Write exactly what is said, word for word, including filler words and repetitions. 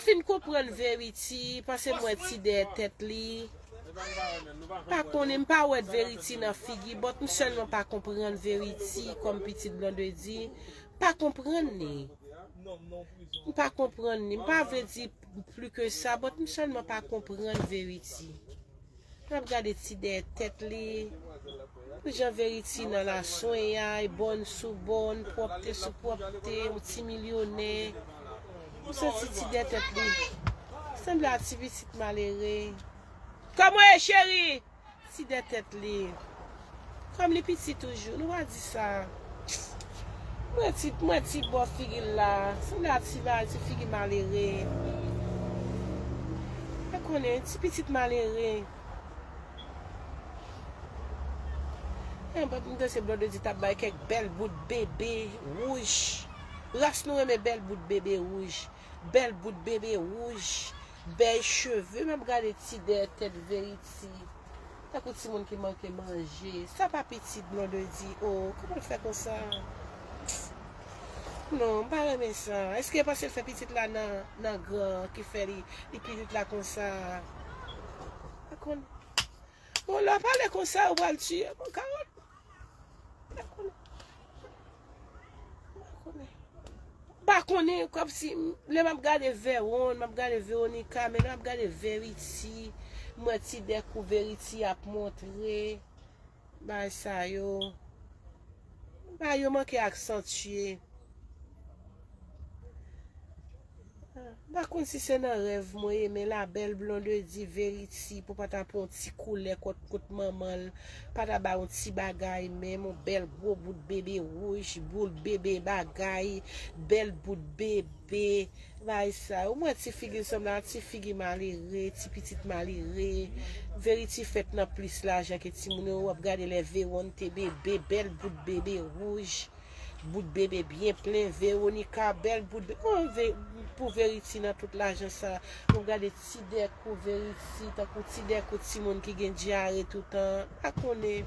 Fin konprann Verity, paske m wè ti dèyè tèt li. Pa konnen, m pa wè Verity nan figi, but m sèlman pa konprann Verity kòm pitit Blondedy. Pa konprann li. M pa konprann li. M pa vle di plis ke sa, but m sèlman pa konprann Verity. M ap gade ti dèyè tèt li. Jan Verity nan laswenyay, bòn sou bòn, pwòpte sou pwòpte, yon ti milyonè. M santi ti dèyè tèt li. Sanble a ti pitit malere. Kòman w ye, cheri? Ti dèyè tèt li. Kòm li piti toujou, nou pa di sa. Mwen ti, mwen ti bò figi l la. Sanble a ti ba, ti figi malere. Mwen konnen, ti pitit malere. Mwen panse Blondedy t ap bay kèk bèl bout bebe wouj. Ras nou renmen bèl bout bebe wouj. Bèl bout bebe wouj. Bèl cheve. M ap gade ti dèyè tèt Verity. Tankou timoun ki manke manje. Sa pa pitit Blondedy. Oh, kòman l fè konsa? Non, m pa renmen sa. Èske e paske l fè pitit la nan, nan gran ki fè li, li pitit la konsa? Pa konnen. Bon, lè w pale konsa, ou pral tiye mwen, Carole. Pa konnen. Pa konnen. Pa konnen, kòmsi, lè m ap gade Vèwon, m ap gade Veronica, men lè m ap gade Verity, m wè ti dèkou Verity ap montre. Bagay sa yo. Bagay yo manke aksantye. M pa konn si se nan rèv mwen ye, men la bèl Blondedy Verity pou pa ta pran yon ti koulè kot, kot manman l, pa ta ba yon ti bagay menm, yon bèl gwo bout bebe wouj, bout bebe bagay, bèl bout bebe, bagay sa yo. Ou wè ti figi l sanble a ti figi malere, ti pitit malere. Verity fèt nan plis lajan ke timoun yo, w ap gade lè Vewon te bebe, bèl bout bebe wouj. Bout bebe byen plen, Veronica, bèl bout bebe. Mwen ve, pou Verity nan tout lajan sa, mwen gade ti dèkou Verity, tankou ti dèkou timoun ki gen dyare toutan. Pa konnen.